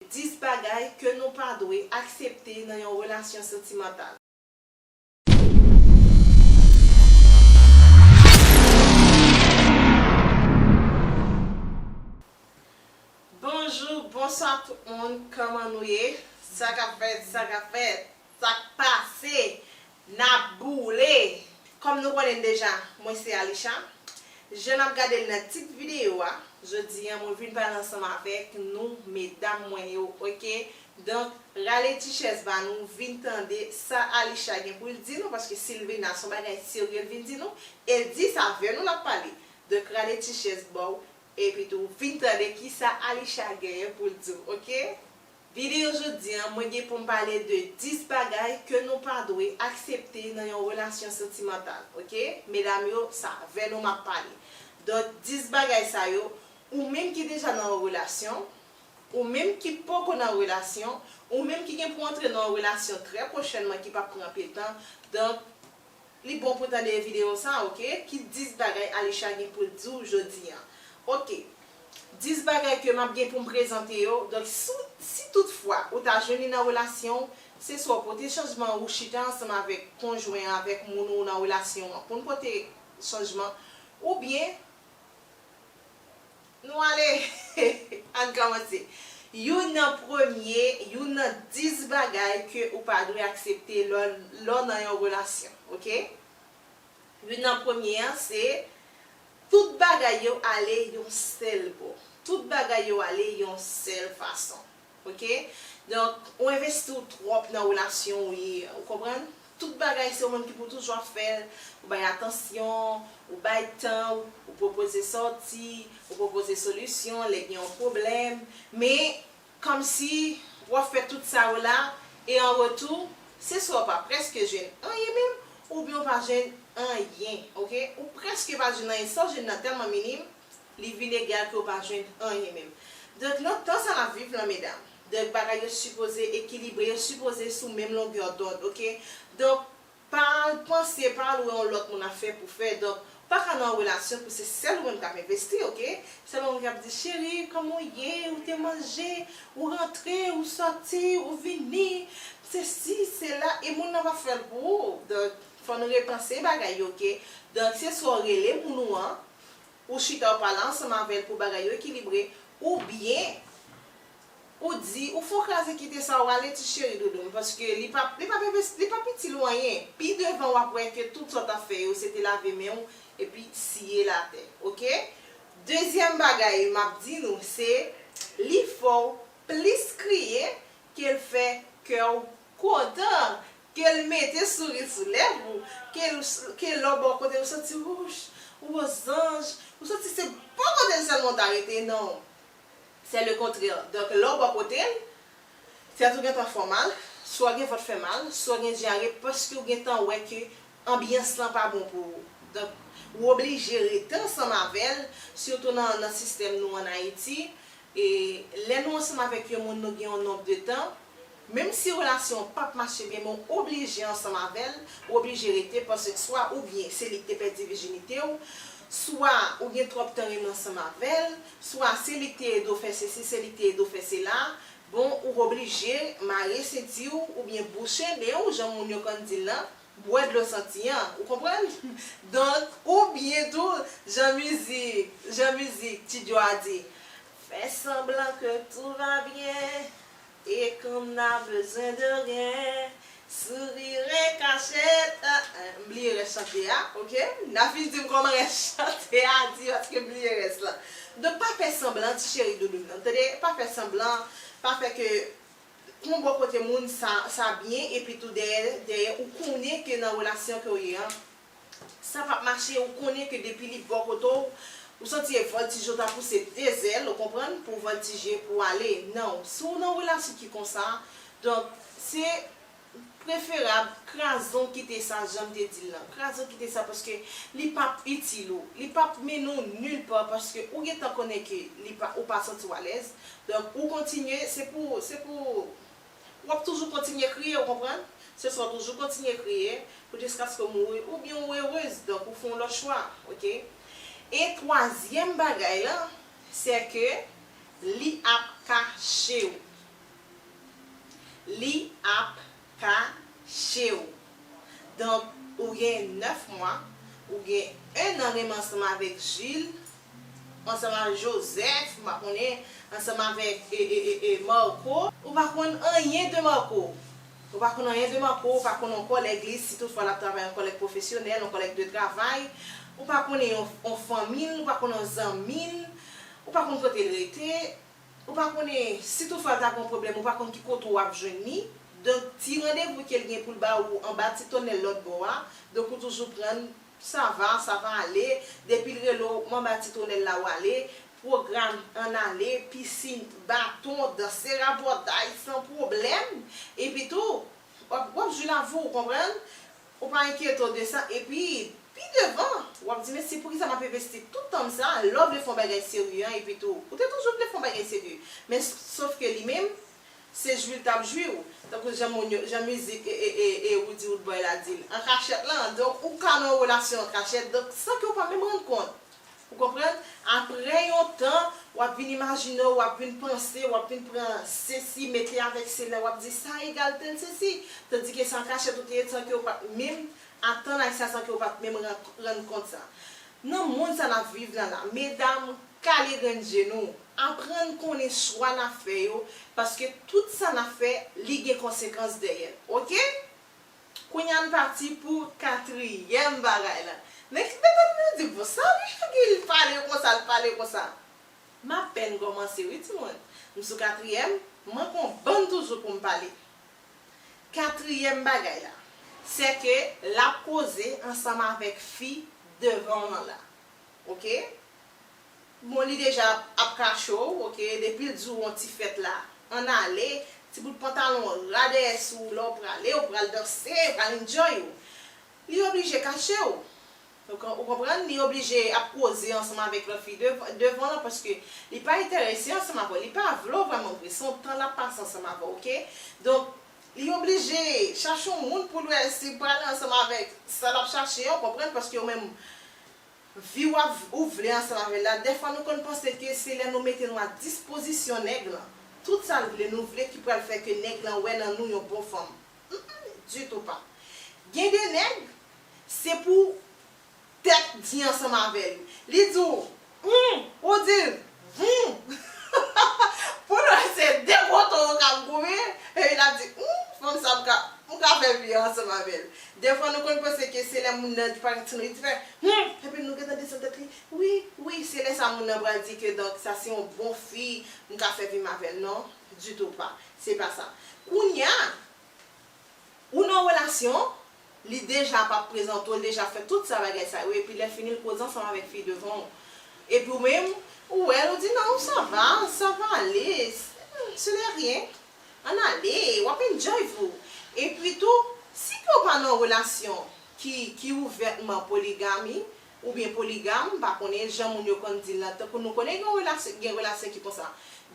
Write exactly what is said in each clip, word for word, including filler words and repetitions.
dis bagay ke nou pa dwe aksepte nan yon relasyon santimantal. Bonjou, bonswa tout moun, kòman nou ye? Sa k ap fèt, sa k ap fèt, sa k pase? N ap boule! Kòm nou konnen deja, mwen se Alisha. Jan n ap gade l nan tit videyo a, jodi a mwen vin pale ansanm avèk nou, medam mwen yo, oke? Donk, rale ti chèz ba nou, vin tande sa Alisha gen pou l di nou, paske si l vin la, se yon bagay serye l vin di nou, e l di sa avè nou l ap pale. Donk, rale ti chèz ba w, epi tou, vin tande kisa Alisha genyen pou l di w, oke? Videyo jodi a, mwen gen pou m pale de dis bagay ke nou pa dwe aksepte nan yon relasyon santimantal, oke? Medam yo, sa avè nou m ap pale. Donk, dis bagay sa yo, ou menm ki deja nan yon relasyon, ou menm ki poko nan relasyon, ou menm ki gen pou antre nan yon relasyon trè pwochènman ki p ap pran anpil tan, donk, li bon pou tande videyo sa, oke? Ki dis bagay Alisha gen pou l di w jodi a. Oke. Dis bagay ke m ap gen pou m prezante yo. Donk, si, si toutfwa ou ta jwenn li nan relasyon w, se swa w pote chanjman, ou chita ansanm avèk konjwen an, avèk moun ou nan relasyon an, pou n pote chanjman, oubyen Nou ale! Ann kòmanse. Youn nan premye, youn nan dis bagay ke ou pa dwe aksepte lè, lè w nan yon relasyon, oke? Youn nan premye an, se tout bagay yo ale yon sèl bò. Tout bagay yo ale yon sèl fason. Oke? Donk, ou envesti w twòp nan relasyon w ye, ou konprann? Tout bagay se ou menm ki pou toujou ap fè l. Ou bay atansyon, ou bay tan, ou, ou pwopoze sòti, ou pwopoze solisyon lè gen yon pwoblèm. Men, kòmsi w ap fè tout sa yo la, e an retou, se swa w pa prèske jwenn anyen menm, oubyen w pa jwenn anyen, oke? Ou prèske pa jwenn anyen, sa w jwenn nan tèlman minim, li vin egal ke w pa jwenn anyen menm. Donk, nan tan sa n ap viv lan, medam, donk, bagay yo sipoze ekilibre, yo sipoze sou menm longè dond, oke? Donk, pa al panse, pa al wè yon lòt moun ap fè pou fè. Donk, pa ka nan yon relasyon pou se sèl ou menm k ap envesti, oke? Sèl ou menm k ap di, "Cheri, kòman w ye? Ou te manje? Ou rantre? Ou sòti? Ou vini? Sesi, sela." E moun nan p ap fè l pou ou. Donk, fò n repanse bagay yo, oke? Donk, se swa w rele moun ou an, ou chita w pale ansanm avè l pou bagay yo ekilibre, oubyen ou di, ou fè w kraze kite sa, ou ale ti cheri doudou m, paske li p ap, li p ap envesti, li p ap itil ou anyen. Pi devan w ap wè ke tout sa w t ap fè yo, se te lave men w epi siye l atè, oke? Dezyèm bagay m ap di nou, se li fè w plis kriye ke l fè kè w kontan, ke l mete souri sou lèv ou, ke l, ke lè w bò kote l ou santi, wouch, ou o zanj, ou santi se bò kote l sèlman w ta rete, non. Se le kontrè. Donk, lè w bò kote l, tèt ou gentan fè w mal, swa w gen vant fè mal, swa w gen dyare, paske w gentan wè ke anbyans lan pa bon pou ou. Donk, ou oblije rete ansanm avè l, sitou nan, nan sistèm nou ann Ayiti. E lè nou ansanm avèk yon moun, nou gen yon nonb de tan, menm si relasyon an p ap mache byen, men w oblije ansanm avè l, ou oblije rete, paske swa oubyen se li ki te pèdi vijinite w, swa ou gen twòp tan renmen ansanm avè l, swa se li ki te ede w fè sesi, se li ki te ede w fè sela, bon, ou oblije mare senti w oubyen bouche nen w, jan moun yo konn di l lan, bwè dlo santi an, ou konprann? Donk, oubyen tou, jan mizik, jan mizik Ti Djo a di, fè sanblan ke tout va byen, e kan n a bezwen de ryen, sourire en cachette, ah, ah, m bliye rès chante a, oke? N a fin di m kòman rès chante a di, paske m bliye rès lan. Donk, pa fè sanblan, ti cheri doudou m nan, tande? Pa fè sanblan, pa fè ke Kon bò kote moun sa, sa byen, epi tou dèyè, dèyè ou konnen ke nan relasyon ke w ye an, sa p ap mache, ou konnen ke depi li bò kote w, ou santi e vòltije, w ta pouse de zèl, ou konprann, pou w vòltije, pou w ale. Non, si w nan relasyon ki konsa, donk, se preferab, kraze w kite sa, jan m te di l lan. Kraze w kite sa, paske li p ap itil ou, li p ap mennen w nil pa, paske ou gentan konnen ke li pa, ou pa santi w alèz. Donk, ou kontinye, se pou, se pou, w ap toujou kontinye kriye, ou konprann? Se swa w toujou kontinye kriye, pou jiskaske w mouri, oubyen ou erez, donk ou fè yon lòt chwa, oke? E twazyèm bagay lan, se ke li ap kache w. Li ap kache w. Donk, ou gen nèf mwa, ou gen en an renmen ansanm avèk Jules, ansanm avèk Joseph, m pa konnen, ansanm avèk e, e, e, e, Marco. Ou pa konn anyen de Marco. Ou pa konn anyen de Marco, ou pa konn yon kòlèg li, si toutfwa l ap travay yon kòlèg pwofesyonèl, yon kòlèg de travay. Ou pa konnen yon, yon fanmi l, ou pa konn yon zanmi l, ou pa konn kote l rete. Ou pa konnen, si toutfwa l ta gen yon pwoblèm, ou pa konn ki kote w ap jwenn li. Donk, ti randevou ke l gen pou l ba ou anba ti tonèl lòt bò a, donk ou toujou pran l, sa va, sa va ale. Depi l rele w, m anba ti tonèl la, w ale. Pwogram ann ale, pisin, baton, danse, rabòday, san pwoblèm. Epi tou, w ap, w ap jwi lavi w, ou konprann? Ou pa enkyete w de sa. Epi, pi devan, w ap di, "Men se poukisa m ap envesti tout tan m sa?" Lè w vle fè yon bagay serye an, epi tou, ou te toujou vle fè yon bagay serye. Men s-, sof ke li menm, se jwi l t ap jwi w. Tankou jan moun yo, jan mizik e, e, e, e Roody Roodboy la di l, an kachèt lan. Donk, ou ka nan yon relasyon an kachèt, donk, san ke w pa menm rann kont. Ou konprann? Apre yon tan, w ap vin imajine w, w ap vin panse, w ap vin pran sesi, mete avèk sela, w ap di, "Sa egal tèl sesi." Tandike se an kachèt ou te ye, san ke w pa t menm atann ak sa, san ke w pa t menm ran-, rann kont sa. Nan mond sa n ap viv la la, medam, kale grenn je nou, aprann konnen chwa n ap fè yo, paske tout sa n ap fè, li gen konsekans dèyè l, oke? Kounye a n pati pou katriyèm bagay la. Men ki tèt nou di, "Bon, sa li Jagil pale konsa, l pale konsa?" M apèn kòmanse, wi, timoun. M sou katriyèm, m manke yon bann toujou pou m pale. Katriyèm bagay la, se ke l ap koze ansanm avèk fi devan w lan la. Oke? Bon, li deja ap, ap kache w, oke? Depi l di w yon ti fèt la, ann ale, ti bout pantalon ra dèyè sou w, lè w prale, w pral danse, w pral enjoy ou. Li oblije kache w. Ou kon-, ou konprann? Li oblije ap koze ansanm avèk lòt fi dev-, devan lan, paske li pa enterese ansanm avè w, li pa vle w vrèman vre, se yon tan l ap pase ansanm avè w, oke? Donk, li oblije chache yon moun pou l wè si l prale ansanm avèk sa l ap chache an, w konprann? Paske ou menm, vi w ap, ou vle ansanm avè l la, dèfwa nou konn panse ke se lè nou mete nou a dispozisyon nèg lan, tout sa l vle, nou vle ki pral fè ke nèg lan wè nan nou yon bon fanm. Mm, mm, ditou pa. Gen de nèg, se pou tèt di ansanm avè l. Li di w, "Hum," ou di l, "Hum." Pou l wè se de kote w k ap goumen, epi l ap di, "Hum, fanm sa m ka, m ka fè vi ansanm avè l." Dèfwa nou konn panse ke se lè moun nan pa gen ti nou, li fè, "Hum," epi nou gentan desann tèt li, "Wi, wi," se lè sa moun nan pral di ke donk sa se yon bon fi, m ka fè vi m avè l. Non, ditou pa. Se pa sa. Kounye a, ou nan relasyon, li deja p ap prezante w, l deja fè tout sa bagay sa yo, epi lè fini l koze ansanm avèk fi devan w. Epi ou menm, ou wè l, ou di, "Non, sa va, sa va ale, ce n'est rien, ann ale, w ap enjoy vi w." Epi tou, si ke w pa nan relasyon ki, ki ouvètman poligami, oubyen poligam, m pa konnen jan moun yo konn di l lan, tankou nou konnen gen relasyon, gen relasyon ki konsa.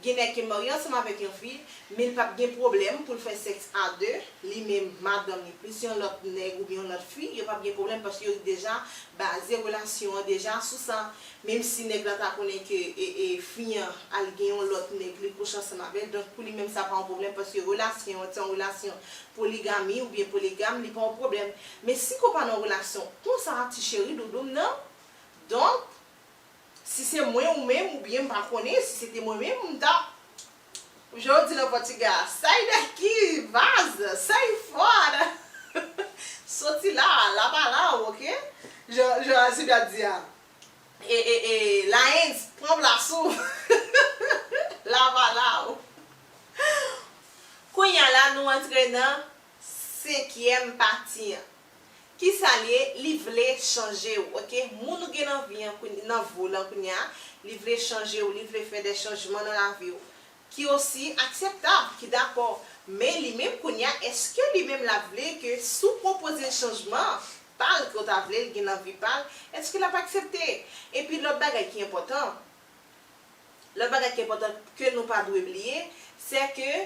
Gen nèg ki marye ansanm avèk yon fi, men l p ap gen pwoblèm pou l fè sèks a de, li menm, madanm li, plis yon lòt nèg oubyen yon lòt fi, yo p ap gen pwoblèm paske yo deja baze relasyon an deja sou sa. Menm si nèg la ta konnen ke, e, e, fi an al gen yon lòt nèg, li kouche ansanm avè l, donk pou li menm sa pa yon pwoblèm paske relasyon an se yon relasyon poligami oubyen poligam, li pa yon pwoblèm. Men si ke w pa nan relasyon konsa, ti cheri doudou m nan, donk, si se mwen ou menm, oubyen m pa konnen, si se te mwen menm, m t ap, jan yo di nan pòtigè a, "Sai daqui, vaza, sai fora." Soti la, laba la, oke? Jan, jan Azilya di a. E, e, e, Laens, pran plas ou. Laba la, o. Kounye a la, nou antre nan senkyèm pati an. Kisa l ye? Li vle chanje w, oke? Moun ou gen nan vi an kounye, nan vi w lan kounye a, li vle chanje w, li vle fè de chanjman nan lavi w, ki osi akseptab, ki dakò. Men li menm kounye a, èske li menm l ap vle ke si w pwopoze l chanjman pa l ke w ta vle l gen nan vi pa l, èske l ap aksepte? Epi lòt bagay ki enpòtan, lòt bagay ki enpòtan ke nou pa dwe bliye, se ke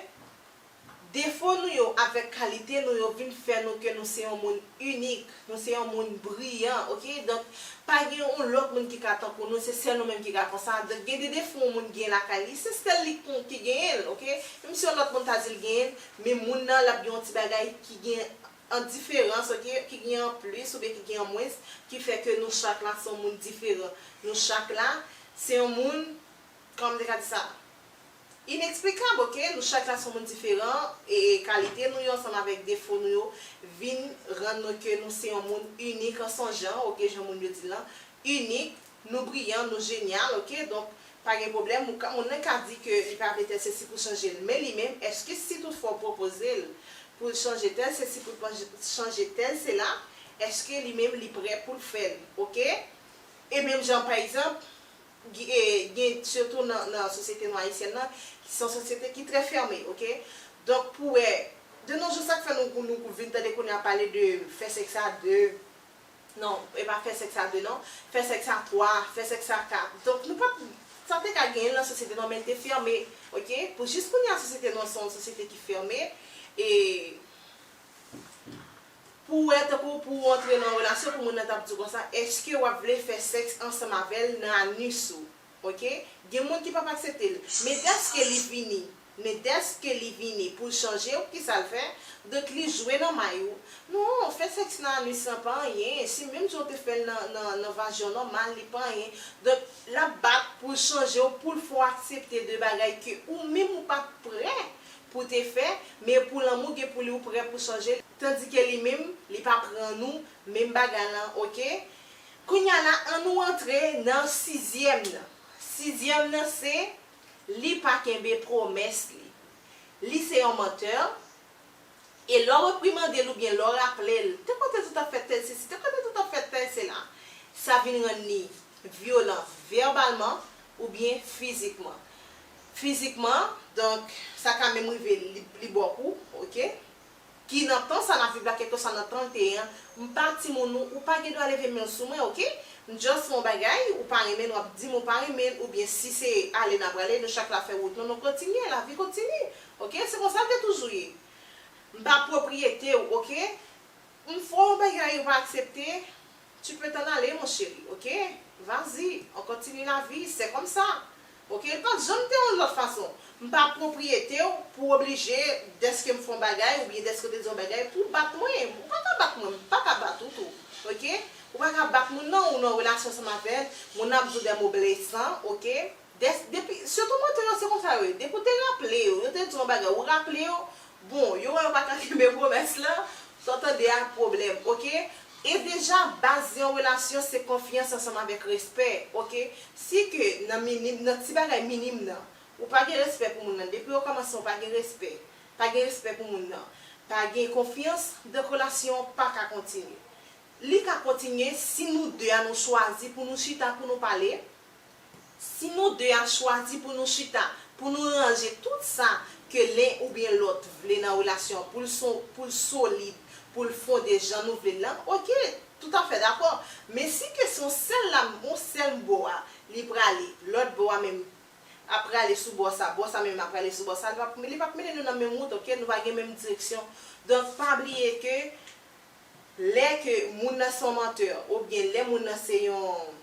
Defo nou yo avèk kalite nou yo vin fè nou ke nou se yon moun inik, nou se yon moun briyan, oke? Donk, pa gen yon lòt moun ki ka tankou nou, se sèl nou menm ki ka konsa. Donk, gen de defo yon moun gen lakay li, se sèl li kon- ki genyen l, oke? Menm si yon lòt moun ta di l genyen l, men moun nan l ap gen yon ti bagay ki gen an diferans, oke? Ki gen an plis oubyen ki gen an mwens, ki fè ke nou chak la se yon moun diferan. Nou chak la se yon moun, kòman m te ka di sa? Ineksplikab, oke? Nou chak la se yon moun diferan, e kalite nou yo ansanm avèk defo nou yo vin rann nou ke nou se yon moun inik an son jan, oke, jan moun yo di l lan, inik, nou briyan, nou jenyal, oke? Donk, pa gen pwoblèm, ou ka- moun nan ka di ke li pa vle tèl sesi pou chanje l, men li menm, èske si toutfwa w pwopoze l pou l chanje tèl sesi, pou l chanje tèl sela, èske li menm li prè pou l fè l, oke? E menm jan, pa egzanp, gen, gen sitou nan, nan sosyete nou ayisyèn nan, ki se yon sosyete ki trè fèmen, oke? Donk, pou wè, de nos jours, sa k fè nou, nou vin tande kounye a pale de fè sèks a de, non, e pa fè sèks a de, non, fè sèks a twa, fè sèks a kat. Donk, nou pa, sa te ka genyen nan sosyete nou, men l te fèmen, oke? Pou jis kounye a, sosyete nou, se yon sosyete ki fèmen, e pou wè, tankou pou w antre nan yon relasyon, pou moun nan t ap di w konsa, èske w ap vle fè sèks ansanm avè l nan anis ou? Oke? Gen moun ki p ap aksepte l. Men dèske li vini, men dèske li vini pou l chanje w, kisa l fè? Donk, li jwe nan may ou. Non, fè sèks nan anis lan pa anyen. Si menm jan w te fè l nan, nan, nan vajen w nòmal, li pa anyen. Donk, l ap bat pou l chanje w, pou l fè w aksepte de bagay ke ou menm ou pa t prè pou te fè, men pou lanmou gen pou li ou prè pou chanje l, tandike li menm, li pa pran nou menm bagay lan, oke? Kounye a la, ann nou antre nan sizyèm nan. Sizyèm nan se, li pa kenbe pwomès li. Li se yon mantè, e lè w reprimande l oubyen lè w raple l, te kote tou t ap fè tèl sesi, te kote tou t ap fè tèl sela, sa vin rann li vyolan vèbalman oubyen fizikman. Fizikman, donk, sa ka menm rive li, li ba w kou, oke? Ki nan tan sa n ap viv la, kèlkeswa nan tan l te ye an, m pa timoun ou, ou pa gen dwa leve men w sou mwen, oke? M just fè yon bagay, ou pa renmen l, w ap di m ou pa renmen l, oubyen si se ale n a prale, nou chak la fè wout nou, nou kontinye, lavi kontinye, oke? Se konsa l te toujou ye. M pa pwopriyete w, oke? M fè w yon bagay ou pa aksepte, tu peux t'en aller, mon chéri, oke? Vas-y, on continue la vie, c'est comme ça. Oke? L pa t janm te yon lòt fason. M pa pwopriyete w pou w oblije, dèske m fè yon bagay oubyen dèske w te di yon bagay, pou w bat mwen. Ou pa ka bat mwen, m pa ka bat ou tou. Oke? Ou pa ka bat moun nan, ou nan relasyon ansanm avè l, moun nan ap di w de mo blesan, oke? Dès- depi, sitou mantè yo, se konsa yo ye. Depi w te raple yo, yo te di yon bagay, ou raple yo, bon, yo wè yo pa ka kenbe pwomès lan, sa w tande a pwoblèm, oke? E deja, baz yon relasyon se konfyans ansanm avèk respè, oke? Si ke nan minim, nan ti bagay minim nan, ou pa gen respè pou moun nan, depi yo kòmanse, ou pa gen respè, pa gen respè pou moun nan, pa gen konfyans, donk relasyon an pa ka kontinye. Li ka kontinye si nou de a nou chwazi pou nou chita, pou nou pale, si nou de a chwazi pou nou chita, pou nou ranje tout sa ke len oubyen lòt vle nan relasyon an, pou l so- pou l solid, pou l fonde jan nou vle l lan, oke, toutafè dakò. Men si ke se yon sèl la, yon sèl bò a, li prale, lòt bò a menm ap prale sou bò sa, bò sa menm ap prale sou bò sa, li p ap, li p ap mennen nou nan menm wout, oke, nou pa gen menm direksyon. Donk, pa bliye ke lè ke moun nan se yon mantè, oubyen lè moun nan se yon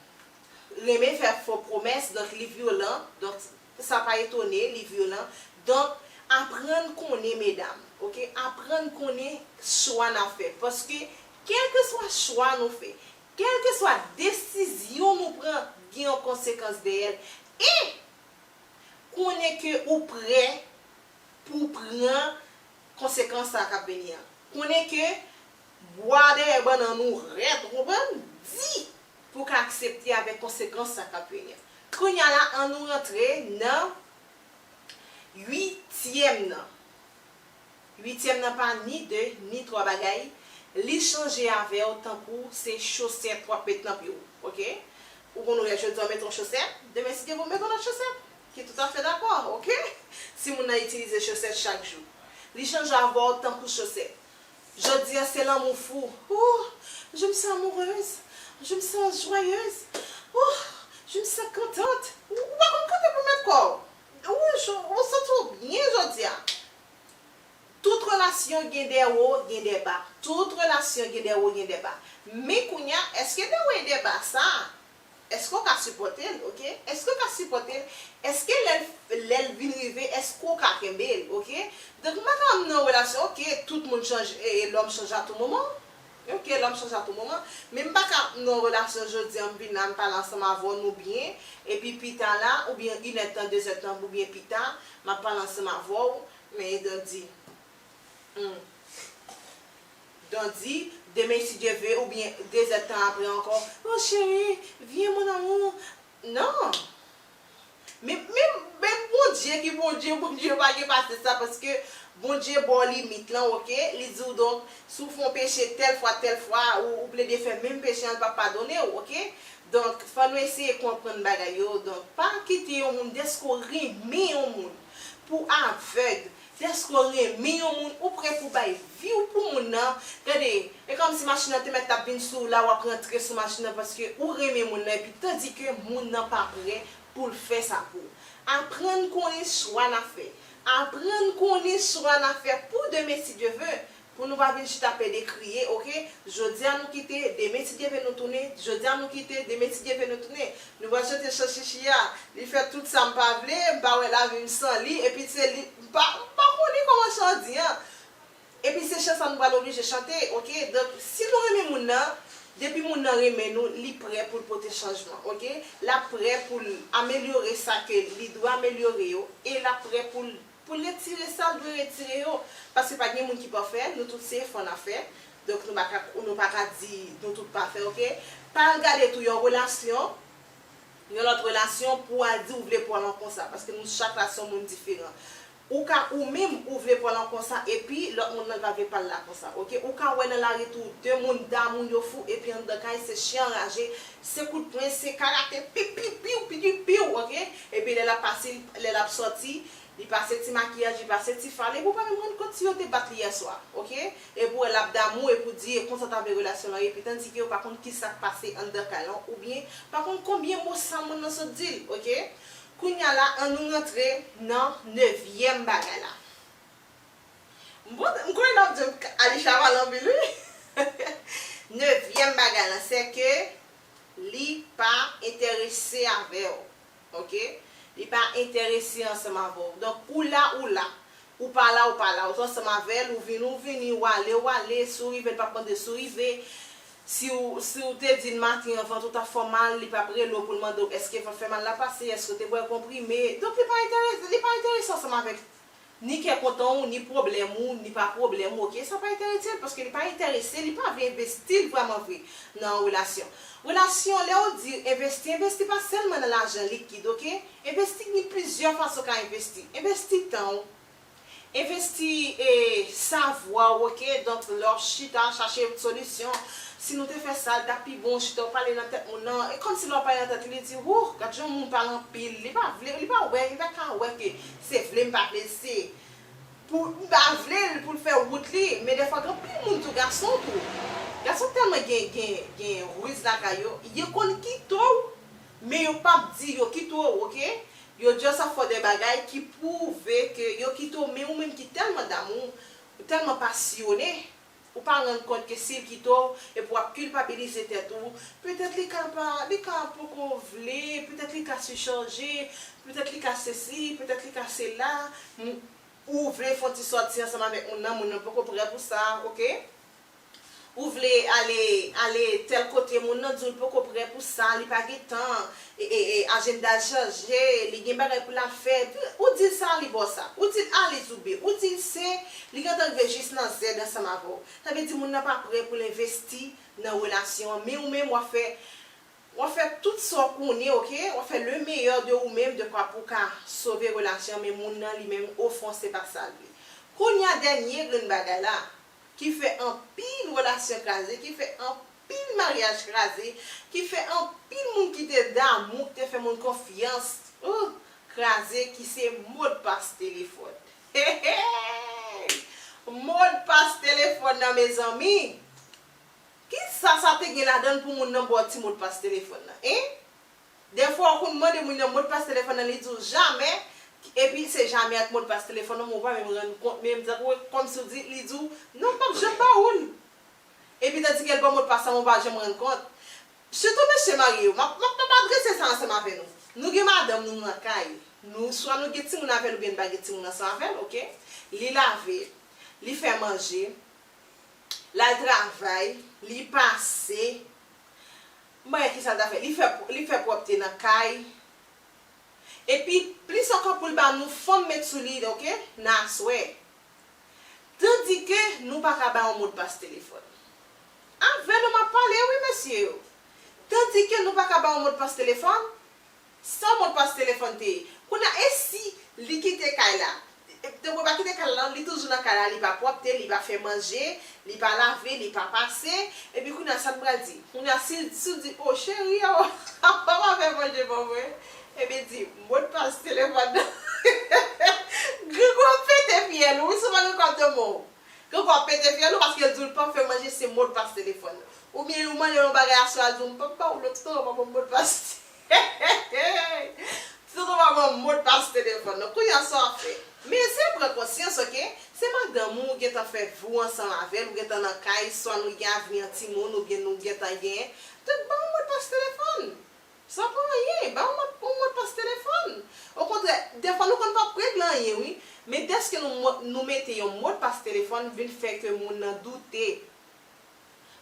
renmen fè fo pwomès, donk li vyolan, donk sa pa etone, li vyolan. Donk, aprann konnen, medam, oke? Aprann konnen chwa n ap fè. Paske, kèlkeswa chwa nou fè, kèlkeswa desizyon nou pran, gen yon konsekans dèyè l. E konnen ke ou prè pou w pran konsekans sa k ap vini an. Konnen ke bwa dèyè bannann ou rèd, ou konprann? Di pou w ka aksepte avèk konsekans sa k ap vini an. Kounye a la, ann nou rantre nan uityèm nan. Uityèm nan pa ni de, ni twa bagay. Li chanje avè w tankou se chosèt w ap met nan pye w, oke? Ou konn wè jodi a w met yon chosèt, demen si Dye vle w met yon lòt chosèt, ki toutafè dakò, oke? Si moun nan itilize chosèt chak jou. Li chanje avè w tankou chosèt. Jodi a se lanmou fou. Oh, je me sens amoureuse. Je me sens joyeuse. Oh, je me sens contente. Ou, ou pa konn kote pou w met kò w. Ou, ou santi w byen jodi a. Relasyon gen de wo, gen de ba. Tout relasyon gen de wo, gen de ba. Men kounye a, èske de wo e de ba sa, èske w ka sipòte l, oke? Èske w ka sipòte l? Èske lè l, lè l vin rive, èske w ka kenbe l, oke? Donk, m pa ka nan yon relasyon, oke, tout moun chanje, e, e lòm chanje a tou moman. Oke, lòm chanje a tou moman. Men m pa ka nan yon relasyon jodi a, m vin la, m pale ansanm avè w, nou byen, epi pita la, oubyen inèdtan, dezèdtan, oubyen pita, m ap pale ansanm avè w, men Dandi. Hmm. Dandi, demen si Dye ve, oubyen dezèdtan apre ankò, oh chérie, viens mon amour. Non. Men, men, men Bondye ki Bondye, Bondye pa gen pase sa, paske Bondye ba w limit lan, oke? Li di w, donk, si w fè yon peche tèl fwa, tèl fwa, ou, ou plede fè menm peche an, l p ap padone w, oke? Donk, fò nou eseye konprann bagay yo. Donk, pa kite yon moun, dèske w renmen yon moun, pou avèg, dèske w renmen yon moun, ou prè pou bay vi w pou moun nan. Gade, e kòmsi machin nan te mèt t ap vin sou w la, w ap rantre sou machin nan paske ou renmen moun nan, epi tandike moun nan pa prè pou l fè sa pou ou. Aprann konnen chwa n ap fè. Aprann konnen chwa n ap fè pou demen si Dye ve. Pou nou pa vin chita pede kriye, oke? Jodi a nou kite, demen si Dye ve nou tounen, jodi a nou kite, demen si Dye ve nou tounen. Nou pral chante chan chichi a, li fè tout sa m pa vle, m pa wè lavi m san li, epi se li, m pa, m pa konnen kòman chan an di an. Epi se chan sa nou pral oblije chante, oke? Donk, si nou renmen moun nan, depi moun nan renmen nou, li prè pou l pote chanjman, oke? L ap prè pou l amelyore sa ke li dwe amelyore yo, e l ap prè pou l pou l retire sa l dwe retire yo. Paske pa gen moun ki pafè, nou tout se efò n ap fè. Donk nou pa ka, nou pa ka di nou tout pafè, oke? Pa al gade tou yon relasyon, yon lòt relasyon pou w al di w vle pran l konsa, paske nou chak la se yon moun diferan. Ou ka, ou menm, ou vle pran l konsa, epi lòt moun nan pa vle pran l konsa, oke? Ou ka wè nan lari tou, de moun damou yo fou, epi anndan kay se chen anraje, se kout pwen, se karate, piu, piu, piu, piu, piu, oke? Epi lè l ap pase, lè l ap sòti, li pase ti makiyaj, li pase ti fal, epi w pa menm rann kont si yo te bat li yèswa, oke? Epi w wè l ap damou, epi w di, e konsa w ta vle relasyon lan ye, epi tandike w pa konn kisa k pase anndan kay lan, oubyen pa konn konbyen mo sa moun nan sot di l, oke? Kounye a la, ann nou rantre nan nevyèm bagay la. M konnen n ap di m Alisha pale anpil, wi. Nevyèm bagay la, se ke li pa enterese avè w. Oke? Li pa enterese ansanm avè w. Donk, ou la, ou la. Ou pa la, ou pa la. Ou ansanm avè l, ou vini, ou vini, ou ale, ou ale. Si w rive, l p ap mande si w rive. Si w, si w te di l maten an, vant ou t ap fè w mal, li p ap rele w pou l mande w èske vant fè mal la pase, èske w te bwè konprime. Donk, li pa enterese, li pa enterese ansanm avèk ni kè kontan w, ni pwoblèm ou, ni pa pwoblèm ou, oke? Sa pa enterese l, paske li pa enterese, li pa vle envesti l vrèman vre nan yon relasyon. Relasyon, lè w di envesti, envesti pa sèlman nan lajan likid, oke? Envesti gen plizyè fason w ka envesti. Envesti tan w, envesti, e, savwa w, oke? Donk, lè w ap chita, chache solisyon, si nou te fè sa, l t ap pi bon, chita w pale nan tèt moun nan. E kòmsi lè w pale nan tèt li, li di, wouh, gad jan moun pale anpil. Li pa vle, li pa wè, li pa ka wè ke se vle m pa vle l, se pou, m pa vle l pou l fè wout li. Men dèfwa, gen anpil moun tou, gason tou. Gason tèlman gen, gen, gen riz lakay yo, yo konn kite w, men yo p ap di yo kite w, oke? Yo just ap fè de bagay ki pwouve ke yo kite w, men ou menm ki tèlman damou, ou tèlman pasyone, ou pa rann kont ke si l kite w, epi w ap kilpabilize tèt ou, petèt li ka pa, li ka poko vle, petèt li ka sichaje, petèt li ka sesi, petèt li ka sela, m-, ou vle fè yon ti sòti ansanm avèk moun nan, moun nan poko prè pou sa, oke? Ou vle ale, ale tèl kote, moun nan di w l poko prè pou sa, li pa gen tan, e, e, e, ajanda l chaje, li gen bagay pou l ap fè. Ou di l sa, li ba w sa. Ou di l A, li di w B. Ou di l C, li gentan rive jis nan Z ansanm avè w. Sa vle di moun nan pa prè pou l envesti nan relasyon an. Men ou menm, w ap fè, w ap fè tout sa w konnen, oke? W ap fè le meilleur de ou menm, de kwa pou w ka sove relasyon an, men moun nan li menm, ofon, se pa sa l vle. Kounye a, dènye grenn bagay la, ki fè anpil relasyon kraze, ki fè anpil maryaj kraze, ki fè anpil moun ki te damou, ki te fè moun konfyans, ou, kraze, ki se modpas telefòn. Hey, hey! Modpas telefòn nan, mezanmi! Kisa sa te gen ladan l pou moun nan ba w ti modpas telefòn nan, en? Dèfwa, ou konn mande moun nan modpas telefòn nan, li di w jamè, Epi se jamè ak modpas telefòn ou, men ou pa menm rann kont menm, tankou kòmsi w di, li di w, non, m p ap janm ba ou l. Epi tandike l ba w modpas la, men ou pa janm rann kont. Sitou mesye marye yo, m ap, m ap, m ap adrese sa ansanm avè nou. Nou gen madanm nou nan kay, nou, swa nou gen timoun avè l oubyen n pa gen timoun ansanm avè l, oke? Li lave, li fè manje, l al travay, li pase, m pa wè kisa l ta fè, li fè, li fè pwòpte nan kay, epi plis ankò pou l ba nou fanm met sou li, oke, nan aswè. Tandike nou pa ka ba yon modpas telefòn. Avè nou m ap pale wi, mesye yo. Tandike nou pa ka ba yon modpas telefòn, sa modpas telefòn te ye? Kounye a, e si li kite kay la? Tankou pa kite kay la, li toujou nan kay la, li pa pwòpte, li pa fè manje, li pa lave, li pa pase. Epi kounye a, sa l pral di? Kounye a, si, si l di, o cheri, o, papa fè manje ban mwen. Epi di, modpas telefòn nan. Grangou ap pete fyèl, wi, si w pa gen kòb nan men w. Grangou ap pete fyèl ou paske l di w l pa fè manje, se modpas telefòn nan. Oubyen ou mande l yon bagay aswè a, l di w, m p ap ba ou l, ou tonton pa ban m modpas. Tonton pa ban m modpas telefòn nan. Kounye a sa w ap fè? Men se pran konsyans, oke? Se madanm ou, ou gentan fè vi w ansanm avè l, ou gentan nan kay, swa nou gen avni an timoun, oubyen nou gentan genyen. Donk, ba w modpas telefòn. Sa pa anyen, ba w mòd, yon modpas telefòn. Okontrè, dèfwa nou konn pa p regle anyen, wi. Men dèske nou, mo- nou mete yon modpas telefòn, vin fè ke moun nan doute.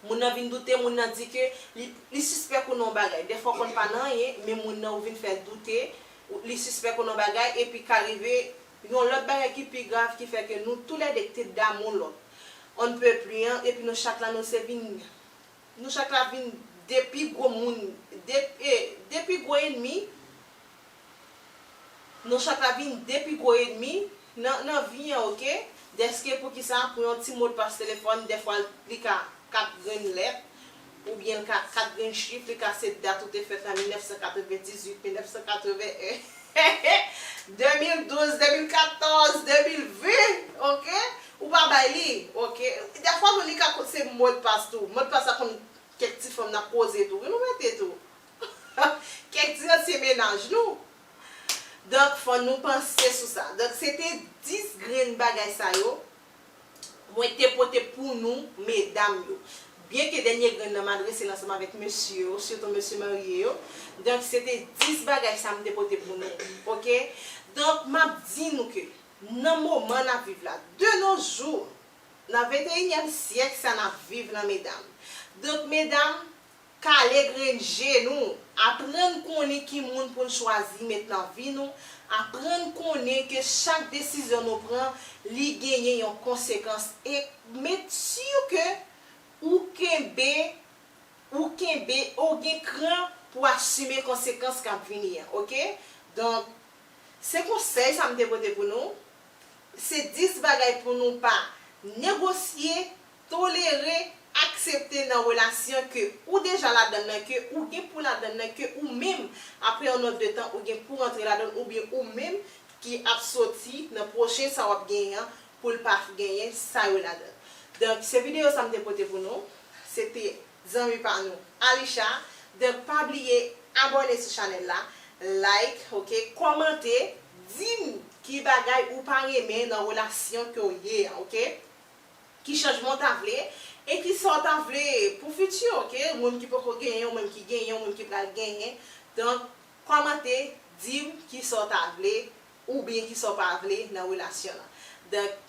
Moun nan vin doute, moun nan di ke li, li sispèk ou nan yon bagay. Dèfwa w konn pa nan anyen, men moun nan ou vin fè doute, ou- li sispèk ou nan yon bagay, epi ka rive yon lòt bagay ki pi grav, ki fè ke nou toulède te damou lòt. On ne peut plus an, epi nou chak la, nou se vin Nou chak la vin de pi gwo moun, de, e, de pi gwo enmi. Nou chak la vin de pi gwo enmi nan, nan vi an, oke? Dèske poukisa pou yon ti modpas telefòn, dèfwa li ka kat grenn lèt, oubyen li ka kat grenn chif, li ka se dat ou te fèt nan mil nèf san katrevendizuit, mil nèf san katreven en. De mil douz, de mil katòz, de mil ven, oke? Ou pa bay li, oke? Dèfwa tou li ka konn se modpas tou. Modpas la konn kèk ti fanm n ap koze tou. Wi, nou mete tou. Kèk ti ansyen mennaj nou. Donk, fò nou panse sou sa. Donk, se te dis grenn bagay sa yo. Mwen te pote pou nou, medam yo. Byenke dènye grenn nan m adrese l ansanm avèk mesye yo, sitou mesye marye yo. Donk, se te dis bagay sa m te pote pou nou. Oke? Donk, m ap di nou ke nan moman n ap viv la, de nos jours, nan venteyinyèm syèk sa n ap viv la, medam. Donk, medam, kale grenn je nou, aprann konnen ki moun pou n chwazi met nan vi nou, aprann konnen ke chak desizyon nou pran, li genyen yon konsekans. E make sure ke ou kenbe, ou kenbe, ou gen kran pou asime konsekans k ap vini an, oke? Donk, se konsèy sa m te pote pou nou. Se dis bagay pou nou pa negosye, tolere, aksepte nan relasyon ke ou deja ladann nan, ke ou gen pou ladann nan, ke ou menm, apre yon nòt de tan, ou gen pou rantre ladann, oubyen ou menm ki ap soti nan pwochen sa w ap genyen an, pou l pa genyen sa yo ladann. Donk, se videyo sa m te pote pou nou. Se te zanmi pa nou, Alisha. Donk, pa bliye abòne sou chanèl la, like, oke, kòmante, di m ki bagay ou pa renmen nan relasyon ke w ye a, oke? Ki chanjman w ta vle, e ki sa w ta vle pou fiti, oke? Moun ki poko genyen, ou menm ki genyen, ou menm ki pral genyen. Donk, kòmante, di m ki sa w ta vle, oubyen ki sa w pa vle nan relasyon an. Donk,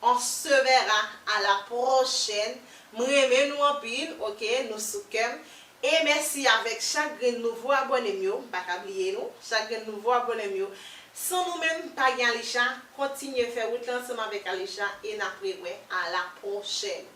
on se verra à la prochaine. M renmen nou anpil, oke? Nou sou kè m. E mèsi avèk chak grenn nouvo abòne m yo. M pa ka bliye nou. Chak grenn nouvo abòne m yo. San nou menm, pa gen Alisha. Kontinye fè wout la ansanm avèk Alisha. E n ap rewè. À la prochaine.